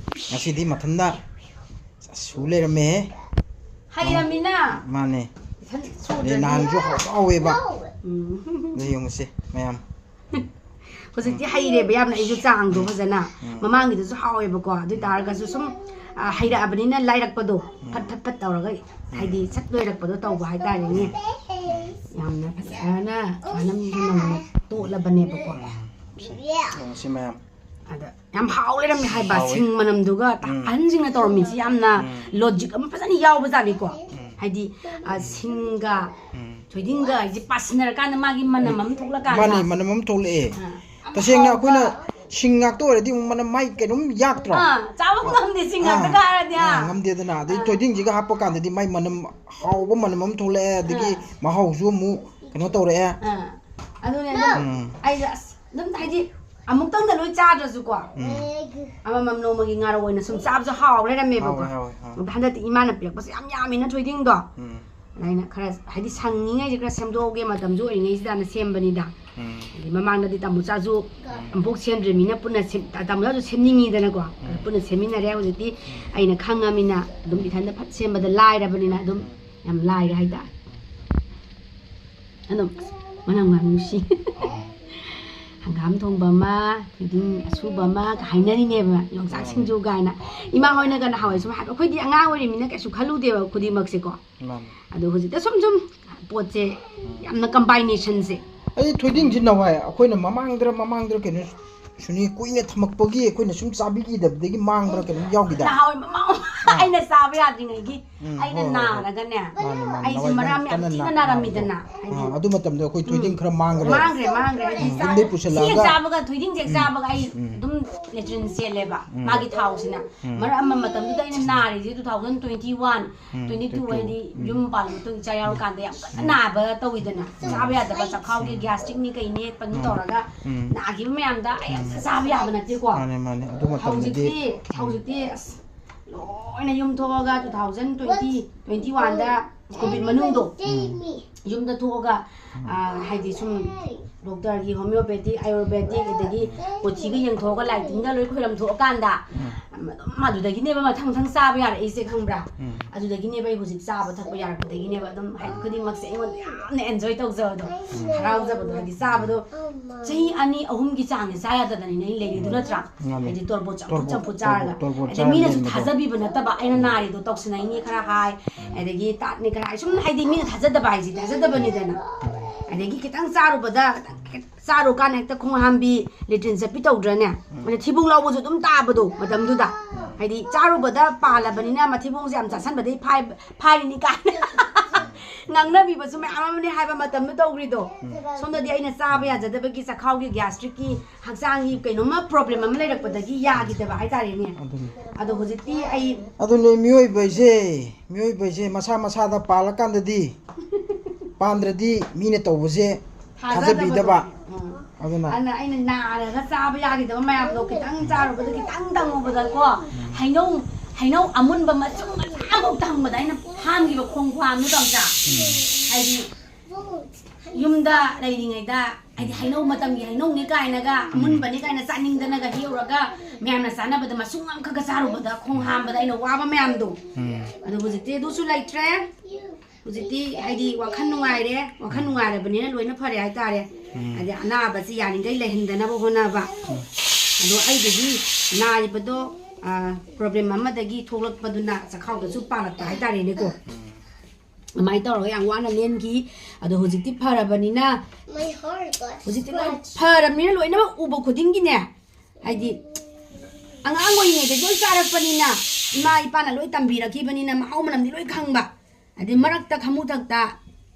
ꯉꯁꯤꯗꯤ ꯃꯊꯟꯇ ꯁꯨ ꯂꯩꯔꯝꯃꯦꯍꯦ꯫ ꯍꯩꯔꯃꯤꯅ꯫ ꯃꯥꯅꯦ꯫ ꯏꯊꯟ ꯑꯗꯩ ꯁꯨꯗ꯭ꯔꯗꯤ꯫ ꯅꯍꯥꯟꯁꯨ ꯍꯥꯎꯕ ꯍꯥꯎꯋꯦꯕ꯫ ꯎꯝ꯫ ꯑꯗꯣ ꯌꯦꯡꯉꯨꯁꯦ ꯃꯌꯥꯝ꯫ ꯍꯧꯖꯤꯛꯇꯤ ꯍꯩꯔꯦꯕ ꯌꯥꯝꯅ ꯑꯩꯁꯨ ꯆꯥꯡꯗꯣ ꯐꯖꯅ꯫ ꯎꯝ꯫ ꯃꯃꯥꯡꯒꯤꯗꯨꯁꯨ ꯍꯥꯎꯋꯦꯕꯀꯣ꯫ ꯑꯗꯨ ꯑꯣꯏ ꯇꯥꯔꯒꯁꯨ ꯁꯨꯝ, ꯑ, ꯍꯩꯔꯛꯑꯕꯅꯤꯅ ꯂꯥꯏꯔꯛꯄꯗꯣ ꯎꯝ꯫ ꯐꯠ ꯐꯠ ꯐꯠ ꯇꯧꯔꯒ ꯎꯝ꯫ ꯍꯥꯏꯗꯤ ꯁꯠ ꯂꯣꯏꯔꯛꯄꯗꯣ ꯇꯧꯕ ꯍꯥꯏꯇꯥꯔꯦꯅꯦ꯫ ꯎꯝ꯫ ꯌꯥꯝꯅ ꯐꯖꯅ ꯃꯅꯝꯁꯨ ꯅꯝꯅ ꯇꯣꯠꯂꯕꯅꯦꯕꯀꯣ꯫ ꯎꯝ꯫ ꯁꯤ, ꯌꯦꯡꯉꯨꯁꯤ ꯃꯌꯥꯝ꯫ ꯑꯗ ꯌꯥꯝ ꯍꯥꯎ ꯂꯩꯔꯝꯃꯦ ꯍꯥꯏꯕ꯫ ꯍꯥꯎꯋꯦ꯫ ꯁꯤꯡ ꯃꯅꯝꯗꯨꯒ ꯎꯝ꯫ ꯑꯍꯟꯁꯤꯡꯅ ꯇꯧꯔꯝꯃꯤꯁꯤ ꯌꯥꯝꯅ ꯎꯝ꯫ ꯂꯣꯖꯤꯛ ꯑꯃ ꯐꯖꯅ ꯌꯥꯎꯕꯖꯥꯠꯅꯤꯀꯣ꯫ ꯎꯝ꯫ ꯍꯥꯏꯗꯤ, ꯑ, ꯁꯤꯡꯒ ꯎꯝ꯫ ꯊꯣꯏꯗꯤꯡꯒ ꯍꯥꯏꯁꯦ ꯄꯥꯁꯤꯟꯅꯔꯀꯥꯟꯗ ꯃꯥꯒꯤ ꯃꯅꯝ ꯑꯃ ꯊꯣꯛꯂꯛꯀꯥꯟꯗ꯫ ꯃꯥꯅꯦ, ꯃꯅꯝ ꯑꯃ ꯊꯣꯛꯂꯛꯑꯦ꯫ ꯑꯥ꯫ ꯌꯥꯝ ꯇꯁꯦꯡꯅ ꯍꯥꯎꯕ꯫ ꯑꯩꯈꯣꯏꯅ ꯁꯤꯡ ꯉꯥꯛꯇ ꯑꯣꯏꯔꯗꯤ ꯑꯃꯨꯛ ꯃꯅꯝ ꯃꯥꯏ ꯀꯩꯅꯣꯝ ꯌꯥꯛꯇ꯭ꯔꯣ? ꯑꯥ, ꯆꯥꯕ ꯉꯝꯗꯦ ꯁꯤꯡ ꯉꯥꯛꯇ ꯑꯥ꯫ ꯀꯥꯔꯗꯤ, ꯑꯥ, ꯑꯥ꯫ ꯉꯝꯗꯦꯗꯅ꯫ ꯑꯗꯩ ꯑꯥ꯫ ꯊꯣꯏꯗꯤꯡꯁꯤꯒ ꯍꯥꯞꯄ ꯀꯥꯟꯗꯗꯤ ꯃꯥꯏ ꯃꯅꯝ ꯍꯥꯎꯕ ꯃꯅꯝ ꯑꯃ ꯊꯣꯛꯂꯛꯑꯦ, ꯑꯗꯒꯤ ꯑꯥ꯫ ꯃꯍꯥꯎꯁꯨ ꯑꯃꯨꯛ ꯀꯩꯅꯣ ꯇꯧꯔꯛꯑꯦ꯫ ꯑꯥ꯫ ꯑꯗꯨꯅꯦ ꯑꯗꯨꯝ ꯎꯝ꯫ ꯑꯩꯁꯦ ꯑꯁ ꯑꯗꯨꯝ ꯍꯥꯏꯗꯤ ꯑꯃꯨꯛꯇꯪꯗ ꯂꯣꯏ ꯆꯥꯗ꯭ꯔꯁꯨꯀꯣ꯫ ꯎꯝ꯫ ꯑꯃꯃꯝ ꯅꯣꯡꯃꯒꯤ ꯉꯥꯔꯧ ꯑꯣꯏꯅ ꯁꯨꯝ ꯆꯥꯕꯁꯨ ꯍꯥꯎ ꯂꯩꯔꯝꯃꯦꯕꯀꯣ꯫ ꯍꯥꯎꯋꯦ, ꯍꯥꯎꯋꯦ, ꯍꯥꯎꯋꯦ꯫ ꯑꯗꯣ ꯍꯟꯗꯛꯇꯤ ꯏꯃꯥꯅ ꯄꯤꯔꯛꯄꯁꯦ ꯌꯥꯝ ꯌꯥꯝꯃꯤꯅ ꯊꯣꯏꯗꯤꯡꯗꯣ꯫ ꯎꯝ꯫ ꯑꯗ ꯑꯩꯅ ꯈꯔ ꯍꯥꯏꯗꯤ ꯁꯪꯉꯤꯉꯩꯁꯦ ꯈꯔ ꯁꯦꯝꯗꯣꯛꯍꯧꯒꯦ, ꯃꯇꯝꯁꯨ ꯑꯣꯏꯔꯤꯉꯩꯁꯤꯗꯅ ꯁꯦꯝꯕꯅꯤꯗ꯫ ꯎꯝ꯫ ꯍꯥꯏꯗꯤ ꯃꯃꯥꯡꯗꯗꯤ ꯇꯥꯃꯣꯆꯥꯁꯨ ꯎꯝ꯫ ꯑꯃꯨꯛꯐꯥꯎ ꯁꯦꯝꯗ꯭ꯔꯤꯃꯤꯅ ꯄꯨꯟꯅ ꯁꯦꯝ-, ꯇꯥꯃꯣꯆꯥꯁꯨ ꯁꯦꯝꯅꯤꯡꯉꯤꯗꯅꯀꯣ꯫ ꯑꯗ ꯎꯝ꯫ ꯄꯨꯟꯅ ꯁꯦꯝꯃꯤꯟꯅꯔꯦ꯫ ꯍꯧꯖꯤꯛꯇꯤ ꯎꯝ꯫ ꯑꯩꯅ ꯈꯪꯉꯃꯤꯅ ꯑꯗꯨꯝ ꯏꯊꯟꯗ ꯐꯠ ꯁꯦꯝꯕꯗ ꯂꯥꯏꯔꯕꯅꯤꯅ ꯑꯗꯨꯝ ꯎꯝ꯫ ꯌꯥꯝ ꯂꯥꯏꯔꯦ ꯍꯥꯏꯇꯥꯔꯦ꯫ ꯑꯗꯨꯝ ꯃꯅꯝ ꯌꯥꯝ ꯅꯨꯡꯁꯤ꯫ ꯍꯪꯒꯥꯝ ꯊꯣꯡꯕ ꯑꯃ, ꯊꯣꯏꯗꯤꯡ ꯑꯁꯨꯕ ꯑꯃ ꯍꯥꯏꯅꯔꯤꯅꯦꯕ, ꯌꯣꯡꯆꯥꯛ ꯁꯤꯡꯖꯨ ꯀꯥꯏꯅ꯫ ꯏꯃꯥ ꯍꯣꯏꯅꯒ ꯅꯍꯥꯟꯋꯥꯏ ꯁꯨꯝ ꯍꯥꯏꯕ, ꯑꯩꯈꯣꯏꯗꯤ ꯑꯉꯥꯡ ꯑꯣꯏꯔꯤꯃꯤꯅ ꯀꯩꯁꯨ ꯈꯜꯂꯨꯗꯦꯕ ꯈꯨꯗꯤꯡꯃꯛꯁꯦꯀꯣ꯫ ꯃꯥꯅꯤ꯫ ꯑꯗꯣ ꯍꯧꯖꯤꯛꯇ ꯁꯨꯝ ꯁꯨꯝ ꯄꯣꯠꯁꯦ ꯌꯥꯝꯅ ꯀꯝꯕꯥꯏꯅꯦꯁꯟꯁꯦ꯫ ꯑꯩ ꯊꯣꯏꯗꯤꯡꯁꯤ ꯅꯍꯥꯟꯋꯥꯏ ꯑꯩꯈꯣꯏꯅ ꯃꯃꯥꯡꯗꯔ ꯃꯃꯥꯡꯗꯔ ꯀꯩꯅꯣ ꯁꯨꯅꯤ ꯀꯨꯏꯅ ꯊꯝꯃꯛꯄꯒꯤ ꯑꯩꯈꯣꯏꯅ ꯁꯨꯝ ꯆꯥꯕꯤꯈꯤꯗꯕꯗꯒꯤ ꯃꯥꯡꯕ꯭ꯔꯥ ꯀꯩꯅꯣꯝ ꯌꯥꯎꯈꯤꯗ꯫ ꯅꯍꯥꯟꯋꯥꯏ ꯃꯃꯥꯡ ꯑꯩꯅ ꯆꯥꯕ ꯌꯥꯗ꯭ꯔꯤꯉꯩꯒꯤ ꯎꯝ, ꯑꯩꯅ ꯍꯣꯏ, ꯍꯣꯏ, ꯍꯣꯏ꯫ ꯅꯥꯔꯒꯅꯦ, ꯃꯥꯅꯦ, ꯃꯥꯅꯦ꯫ ꯑꯩꯁꯦ ꯅꯋꯥꯏ ꯃꯔꯛ ꯅꯪ ꯑꯃ ꯌꯥꯝ ꯀꯟꯅ ꯊꯤꯅ ꯅꯥ-, ꯅꯥꯔꯝꯃꯤꯗꯅ꯫ ꯅꯥꯔꯝꯃꯤꯗꯅ꯫ ꯍꯥꯏꯗꯤ ꯑꯥ, ꯑꯗꯨ ꯃꯇꯝꯗ ꯑꯩꯈꯣꯏ ꯊꯣꯏꯗꯤꯡ ꯎꯝ꯫ ꯈꯔ ꯃꯥꯡꯈ꯭ꯔꯦ꯫ ꯃꯥꯡꯈ꯭ꯔꯦ, ꯃꯥꯡꯈ꯭ꯔꯦ꯫ ꯍꯥꯏꯗꯤ ꯎꯝ, ꯆꯥ-, ꯌꯨꯝꯗꯩ ꯁꯤ ꯍꯦꯛ ꯄꯨꯁꯜꯂꯛꯑꯒ꯫ ꯆꯥꯕꯒ, ꯊꯣꯏꯗꯤꯡꯁꯦ ꯍꯦꯛ ꯎꯝ, ꯆꯥꯕꯒ ꯑꯩ ꯎꯝ꯫ ꯑꯗꯨꯝ ꯂꯦꯇ꯭ꯔꯤꯟ ꯆꯦꯜꯂꯦꯕ꯫ ꯎꯝ꯫ ꯃꯥꯒꯤ ꯊꯥꯎꯁꯤꯅ꯫ ꯎꯝ꯫ ꯃꯔꯛ ꯑꯃ ꯃꯇꯝꯗꯨꯗ ꯑꯩꯅ ꯅꯥꯔꯤꯁꯦ two thousand twenty one, ꯎꯝ, twenty two twenty two꯫ ꯍꯥꯏꯗꯤ ꯎꯝ꯫ ꯌꯨꯝ ꯄꯥꯜꯂ ꯃꯇꯨꯡ ꯏꯆꯥ ꯌꯥꯎꯔꯀꯥꯟꯗ ꯌꯥꯝ ꯀꯟꯅ ꯎꯝ꯫ ꯅꯥꯕ ꯇꯧꯋꯤꯗꯅ꯫ ꯎꯝ꯫ ꯆꯥꯕ ꯌꯥꯗꯕ ꯆꯈꯥꯎꯒꯤ ꯎꯝ꯫ Gastricꯅꯤ ꯀꯩꯅꯤ ꯌꯦꯛꯄꯅꯤ ꯎꯝ꯫ ꯇꯧꯔꯒ ꯎꯝ꯫ ꯅꯥꯈꯤꯕ ꯃꯌꯥꯝꯗ ꯑꯩ ꯑꯝꯇ ꯆꯥꯕ ꯌꯥꯕ ꯅꯠꯇꯦꯀꯣ꯫ ꯃꯥꯅꯦ, ꯃꯥꯅꯦ꯫ ꯑꯗꯨ ꯃꯇꯝꯗꯗꯤ ꯍꯧꯖꯤꯛꯇꯤ, ꯎꯝ꯫ ꯍꯧꯖꯤꯛꯇꯤ ꯑꯁ ꯂꯣꯏꯅ ꯌꯨꯝ ꯊꯣꯛꯑꯒ two thousand twenty, twenty oneꯗ COVID ꯃꯅꯨꯡꯗꯣ ꯎꯝ꯫ ꯌꯨꯝꯗ ꯊꯣꯛꯑꯒ, ꯎꯝ꯫ ꯑ, ꯍꯥꯏꯗꯤ ꯁꯨꯝ doctorꯒꯤ homeopathic, Ayurvedic, ꯑꯗꯒꯤ ꯀꯣꯊꯤꯒ ꯌꯦꯡꯊꯣꯛꯑꯒ ꯂꯥꯏ ꯇꯤꯟꯒ ꯂꯣꯏ ꯈꯣꯏꯔꯝ ꯊꯣꯛꯑꯀꯥꯟꯗ ꯎꯝ꯫ ꯑꯗꯨꯝ ꯑꯗꯨꯗꯒꯤꯅꯦꯕ ꯃꯊꯪ ꯃꯊꯪ ꯆꯥꯕ ꯌꯥꯔꯛꯏꯁꯦ, ꯈꯪꯕ꯭ꯔꯥ? ꯎꯝ꯫ ꯑꯗꯨꯗꯒꯤꯅꯦꯕ ꯑꯩ ꯍꯧꯖꯤꯛ ꯆꯥꯕ ꯊꯛꯄ ꯌꯥꯔꯛꯄꯗꯒꯤꯅꯦꯕ ꯑꯗꯨꯝ ꯍꯥꯏꯗꯤ ꯈꯨꯗꯤꯡꯃꯛꯁꯦ ꯑꯩꯉꯣꯟꯗ ꯌꯥꯝꯅ enjoy ꯇꯧꯖꯕꯗꯣ, ꯎꯝ꯫ ꯍꯔꯥꯎꯖꯕꯗꯣ, ꯍꯥꯏꯗꯤ ꯆꯥꯕꯗꯣ ꯆꯍꯤ ꯑꯅꯤ ꯑꯍꯨꯝꯒꯤ ꯆꯥꯡꯁꯦ ꯆꯥ ꯌꯥꯗꯗꯅꯤꯅꯦ ꯑꯩ ꯂꯩꯔꯤꯗꯨ, ꯅꯠꯇ꯭ꯔꯥ? ꯃꯥꯅꯦ꯫ ꯍꯥꯏꯗꯤ ꯇꯣꯔꯕꯣꯠ ꯆꯝꯐꯨꯠ ꯇꯣꯔꯕꯣꯠ, ꯆꯝꯐꯨꯠ ꯆꯥꯔꯒ꯫ ꯇꯣꯔꯕꯣꯠ, ꯇꯣꯔꯕꯣꯠ ꯑꯗꯩ ꯆꯥꯔ ꯃꯤꯅꯁꯨ ꯂꯦꯟꯕꯗꯣ꯫ ꯊꯥꯖꯕꯤꯕ ꯅꯠꯇꯕ, ꯑꯩꯅ ꯎꯝ꯫ ꯅꯥꯔꯤꯗꯣ toxinꯅꯤ ꯈꯔ ꯍꯥꯏ, ꯑꯗꯒꯤ ꯇꯥꯠꯅꯤ ꯈꯔ ꯍꯥꯏ, ꯁꯨꯝ ꯍꯥꯏꯗꯤ ꯃꯤꯅ ꯊꯥꯖꯗꯕ ꯍꯥꯏꯁꯤꯗꯤ ꯊꯥꯖꯗꯕꯅꯤꯗꯅ꯫ ꯎꯝ꯫ ꯑꯗꯒꯤ ꯈꯤꯇꯪ ꯆꯥꯔꯨꯕꯗ, ꯈꯤꯇꯪ ꯆꯥꯔꯨꯀꯥꯟꯗ ꯍꯦꯛꯇ ꯈꯣꯡ ꯍꯥꯝꯕꯤ, ꯂꯦꯇ꯭ꯔꯤꯟ ꯆꯠꯄꯤ ꯇꯧꯗ꯭ꯔꯅꯦ? ꯎꯝ꯫ ꯑꯗ ꯊꯤꯕꯣꯡ ꯂꯥꯎꯕꯁꯨ ꯑꯗꯨꯝ ꯇꯥꯕꯗꯣ ꯃꯇꯝꯗꯨꯗ꯫ ꯎꯝ꯫ ꯍꯥꯏꯗꯤ ꯆꯥꯔꯨꯕꯗ ꯄꯥꯜꯂꯕꯅꯤꯅ ꯃꯊꯤꯕꯣꯡꯁꯦ ꯌꯥꯝ ꯆꯥꯁꯟꯕꯗꯒꯤ ꯐꯥꯏ-, ꯐꯥꯏꯔꯤꯅꯤ ꯀꯥꯏꯅ ꯉꯥꯡꯅꯕꯤꯕꯁꯨ ꯃꯌꯥꯝ ꯑꯃꯅꯦ ꯍꯥꯏꯕ ꯃꯇꯝꯗꯨ ꯇꯧꯔꯤꯗꯣ꯫ ꯎꯝ꯫ ꯁꯣꯝꯗꯗꯤ ꯑꯩꯅ ꯆꯥꯕ ꯌꯥꯖꯗꯕꯒꯤ ꯆꯈꯥꯎꯒꯤ gastricꯀꯤ ꯍꯛꯆꯥꯡꯒꯤ ꯀꯩꯅꯣꯝꯃ problem ꯑꯃ ꯂꯩꯔꯛꯄꯗꯒꯤ ꯌꯥꯈꯤꯗꯕ ꯍꯥꯏꯇꯥꯔꯦꯅꯦ꯫ ꯑꯗꯨꯅꯤ꯫ ꯑꯗꯣ ꯍꯧꯖꯤꯛꯇꯤ ꯑꯩ ꯑꯗꯨꯅꯦ ꯃꯤꯑꯣꯏꯕꯁꯦ, ꯃꯤꯑꯣꯏꯕꯁꯦ ꯃꯁꯥ ꯃꯁꯥꯗ ꯄꯥꯜꯂꯀꯥꯟꯗꯗꯤ, ꯄꯥꯟꯗ꯭ꯔꯗꯤ ꯃꯤꯅ ꯇꯧꯕꯁꯦ ꯊꯥꯖꯗꯕꯗꯣ꯫ ꯊꯥꯖꯕꯤꯗꯕ꯫ ꯎꯝ꯫ ꯑꯗꯨꯅ ꯑꯗꯨꯅ ꯑꯩꯅ ꯅꯥꯔꯒ ꯆꯥꯕ ꯌꯥꯈꯤꯗꯕ ꯃꯌꯥꯝꯗꯣ ꯈꯤꯇꯪ ꯆꯥꯔꯨꯕꯗ, ꯈꯤꯇꯪ ꯇꯪꯉꯨꯕꯗꯀꯣ, ꯎꯝ꯫ ꯍꯩꯅꯧ, ꯍꯩꯅꯧ ꯑꯃꯨꯟꯕ ꯃꯆꯨꯝ ꯃꯆꯥꯃꯨꯛ ꯇꯪꯕꯗ ꯑꯩꯅ ꯍꯥꯝꯈꯤꯕ ꯈꯣꯡꯈ꯭ꯋꯥꯝꯗꯣ ꯇꯧꯗ꯭ꯔꯥ? ꯎꯝ꯫ ꯍꯥꯏꯗꯤ ꯌꯨꯝꯗ ꯂꯩꯔꯤꯉꯩꯗ, ꯍꯥꯏꯗꯤ ꯍꯩꯅꯧ ꯃꯇꯝꯒꯤ ꯍꯩꯅꯧꯅꯤ ꯀꯥꯏꯅꯒ, ꯎꯝ꯫ ꯑꯃꯨꯟꯕꯅꯤ ꯀꯥꯏꯅ ꯆꯥꯅꯤꯡꯗꯅꯒ ꯍꯦꯛꯎꯔꯒ, ꯃꯌꯥꯝꯅ ꯆꯥꯅꯕꯗ ꯃꯁꯨꯡ ꯑꯃꯈꯛꯀ ꯆꯥꯔꯨꯕꯗ ꯈꯣꯡ ꯍꯥꯝꯕꯗ ꯑꯩꯅ ꯋꯥꯕ ꯃꯌꯥꯝꯗꯣ꯫ ꯎꯝ꯫ ꯑꯗꯣ ꯍꯧꯖꯤꯛꯇꯤ ꯑꯗꯨꯁꯨ ꯂꯩꯇ꯭ꯔꯦ꯫ ꯍꯧꯖꯤꯛꯇꯤ ꯍꯥꯏꯗꯤ ꯋꯥꯈꯜ ꯅꯨꯡꯉꯥꯏꯔꯦ, ꯋꯥꯈꯜ ꯎꯝ꯫ ꯅꯨꯡꯉꯥꯏꯔꯕꯅꯤꯅ ꯂꯣꯏꯅ ꯐꯔꯦ ꯍꯥꯏꯇꯥꯔꯦ꯫ ꯎꯝ꯫ ꯍꯥꯏꯗꯤ ꯑꯅꯥꯕꯁꯤ ꯌꯥꯔꯤꯈꯩ ꯂꯩꯍꯟꯗꯅꯕ ꯍꯣꯠꯅꯕ꯫ ꯎꯝ꯫ ꯑꯗꯣ ꯑꯩꯒꯤꯗꯤ ꯅꯥꯔꯤꯕꯗꯣ, ꯑ, problem ꯑꯃꯗꯒꯤ ꯊꯣꯛꯂꯛꯄꯗꯨꯅ ꯆꯈꯥꯎꯗꯁꯨ ꯄꯥꯜꯂꯛꯄ ꯍꯥꯏꯇꯥꯔꯦꯅꯦꯀꯣ꯫ ꯎꯝ꯫ ꯑꯗꯨꯃꯥꯏꯅ ꯇꯧꯔꯒ ꯌꯥꯝ ꯋꯥꯅ ꯂꯦꯟꯈꯤ꯫ ꯑꯗꯣ ꯍꯧꯖꯤꯛꯇꯤ ꯐꯔꯕꯅꯤꯅ, My heart got ꯍꯧꯖꯤꯛꯇꯤ ꯂꯣꯏ scratched. ꯐꯔꯕꯅꯤꯅ ꯂꯣꯏꯅꯃꯛ ꯎꯕ ꯈꯨꯗꯤꯡꯒꯤꯅꯦ, ꯍꯥꯏꯗꯤ ꯑꯉꯥꯡ ꯑꯣꯏꯔꯤꯉꯩꯗ ꯂꯣꯏ ꯆꯥꯔꯛꯄꯅꯤꯅ, ꯏꯃꯥ ꯏꯄꯥꯅ ꯂꯣꯏ ꯇꯝꯕꯤꯔꯛꯈꯤꯕꯅꯤꯅ ꯃꯍꯥꯎ ꯃꯅꯝꯗꯤ ꯂꯣꯏ ꯈꯪꯕ꯫ ꯑꯗꯩ ꯃꯔꯛꯇ ꯈꯃꯨꯛ ꯊꯛꯇ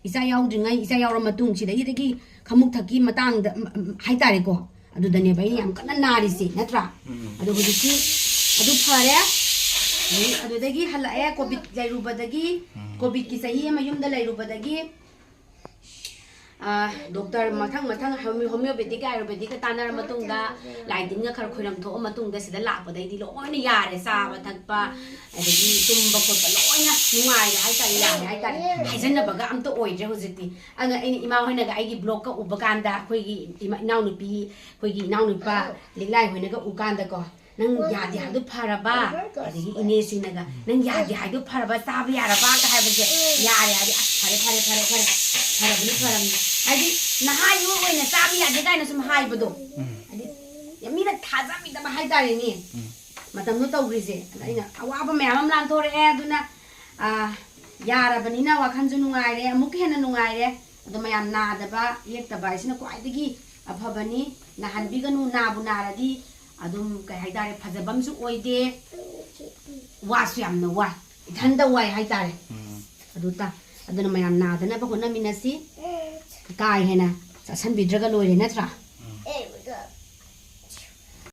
ꯏꯆꯥ ꯌꯥꯎꯗ꯭ꯔꯤꯉꯩ, ꯏꯆꯥ ꯌꯥꯎꯔ ꯃꯇꯨꯡ, ꯁꯤꯗꯒꯤꯗꯒꯤ ꯈꯃꯨꯛ ꯊꯛꯀꯤ ꯃꯇꯥꯡꯗ, ꯎꯝ, ꯎꯝ, ꯍꯥꯏꯇꯥꯔꯦꯀꯣ, ꯑꯗꯨꯗꯅꯦꯕ ꯑꯩꯅ ꯌꯥꯝ ꯀꯟꯅ ꯅꯥꯔꯤꯁꯦ, ꯅꯠꯇ꯭ꯔꯥ? ꯎꯝ꯫ ꯑꯗꯣ ꯍꯧꯖꯤꯛꯇꯤ ꯑꯗꯨ ꯐꯔꯦ꯫ ꯑꯗꯩ ꯑꯗꯨꯗꯒꯤ ꯍꯜꯂꯛꯑꯦ, ꯀꯣꯚꯤꯗ ꯂꯩꯔꯨꯕꯗꯒꯤ, ꯎꯝ꯫ ꯀꯣꯚꯤꯗꯀꯤ ꯆꯍꯤ ꯑꯃ ꯌꯨꯝꯗ ꯂꯩꯔꯨꯕꯗꯒꯤ, ꯑ, ꯗꯣꯛꯇꯔ ꯃꯊꯪ ꯃꯊꯪ ꯍꯣꯃꯤ-, ꯍꯣꯃꯤꯌꯣꯄꯦꯊꯤꯛ, ꯑꯥꯌꯨꯔꯕꯦꯗꯤꯛꯀ ꯇꯥꯟꯅꯔ ꯃꯇꯨꯡꯗ, ꯂꯥꯏ ꯇꯤꯟꯒ ꯈꯔ ꯈꯣꯏꯔꯝ ꯊꯣꯛꯑ ꯃꯇꯨꯡꯗ ꯁꯤꯗ ꯂꯥꯛꯄꯗꯩꯗꯤ ꯂꯣꯏꯅ ꯌꯥꯔꯦ, ꯆꯥꯕ ꯊꯛꯄ, ꯑꯗꯒꯤ ꯇꯨꯝꯕ ꯈꯣꯠꯄ ꯂꯣꯏꯅ ꯅꯨꯡꯉꯥꯏꯔꯦ ꯍꯥꯏꯇꯥꯔꯦ, ꯌꯥꯔꯦ ꯍꯥꯏꯇꯥꯔꯦ꯫ ꯍꯥꯏꯖꯟꯅꯕꯒ ꯑꯝꯇ ꯑꯣꯏꯗ꯭ꯔꯦ ꯍꯧꯖꯤꯛꯇꯤ꯫ ꯑꯗꯨꯅ ꯑꯩꯅ ꯏꯃꯥ ꯍꯣꯏꯅꯒ ꯑꯩꯒꯤ ꯕ꯭ꯂꯣꯒꯀ ꯎꯕ ꯀꯥꯟꯗ, ꯑꯩꯈꯣꯏꯒꯤ ꯏꯃꯥ-, ꯏꯅꯥꯎꯅꯨꯄꯤ, ꯑꯩꯈꯣꯏꯒꯤ ꯏꯅꯥꯎꯅꯨꯄꯥ ꯂꯤꯛꯂꯥꯏ ꯍꯣꯏꯅꯒ ꯎ ꯀꯥꯟꯗꯀꯣ, "ꯅꯪ ꯌꯥꯗꯦ ꯍꯥꯏꯗꯣ ꯐꯔꯕ?" ꯑꯗꯒꯤ ꯏꯅꯦꯁꯤꯡꯅꯒ, "ꯅꯪ ꯌꯥꯗꯦ ꯍꯥꯏꯗꯣ ꯐꯔꯕ? ꯆꯥꯕ ꯌꯥꯔꯕ?" ꯀ ꯍꯥꯏꯕꯁꯦ, ꯌꯥꯔꯦ ꯍꯥꯏꯗꯤ, "ꯑꯁ, ꯐꯔꯦ, ꯐꯔꯦ, ꯐꯔꯦ, ꯐꯔꯦ, ꯐꯔꯕꯅꯤ, ꯐꯔꯕꯅꯤ"꯫ ꯍꯥꯏꯗꯤ ꯅꯍꯥ ꯌꯨꯋꯛ ꯑꯣꯏꯅ ꯆꯥꯕ ꯌꯥꯗꯦ ꯀꯥꯏꯅ ꯁꯨꯝ ꯍꯥꯏꯕꯗꯣ, ꯎꯝ꯫ ꯍꯥꯏꯗꯤ ꯌꯥꯝ ꯃꯤꯅ ꯊꯥꯖꯕꯤꯗꯕ ꯍꯥꯏꯇꯥꯔꯦꯅꯦ꯫ ꯎꯝ꯫ ꯃꯇꯝꯗꯣ ꯇꯧꯈ꯭ꯔꯤꯁꯦ꯫ ꯑꯗ ꯑꯩꯅ ꯑꯋꯥꯕ ꯃꯌꯥꯝ ꯑꯃ ꯂꯥꯟꯊꯣꯔꯛꯑꯦ꯫ ꯑꯗꯨꯅ, ꯑ, ꯌꯥꯔꯕꯅꯤꯅ ꯋꯥꯈꯜꯁꯨ ꯅꯨꯡꯉꯥꯏꯔꯦ, ꯑꯃꯨꯛꯀ ꯍꯦꯟꯅ ꯅꯨꯡꯉꯥꯏꯔꯦ꯫ ꯑꯗꯣ ꯃꯌꯥꯝ ꯅꯥꯗꯕ ꯌꯦꯛꯇꯕ ꯍꯥꯏꯁꯤꯅ ꯈ꯭ꯋꯥꯏꯗꯒꯤ ꯑꯐꯕꯅꯤ꯫ ꯅꯥꯍꯟꯕꯤꯒꯅꯨ, ꯅꯥꯕꯨ ꯅꯥꯔꯗꯤ ꯑꯗꯨꯝ, ꯀꯩ ꯍꯥꯏꯇꯥꯔꯦ, ꯐꯖꯕ ꯑꯃꯁꯨ ꯑꯣꯏꯗꯦ, ꯋꯥꯁꯨ ꯌꯥꯝꯅ ꯋꯥꯏ, ꯏꯊꯟꯗ ꯋꯥꯏ ꯍꯥꯏꯇꯥꯔꯦ꯫ ꯎꯝ꯫ ꯑꯗꯨ ꯇ-, ꯑꯗꯨꯅ ꯃꯌꯥꯝ ꯅꯥꯗꯅꯕ ꯍꯣꯠꯅꯃꯤꯟꯅꯁꯤ, ꯀꯥ ꯍꯦꯟꯅ ꯆꯥꯁꯟꯕꯤꯗ꯭ꯔꯒ ꯂꯣꯏꯔꯦ, ꯅꯠꯇ꯭ꯔꯥ?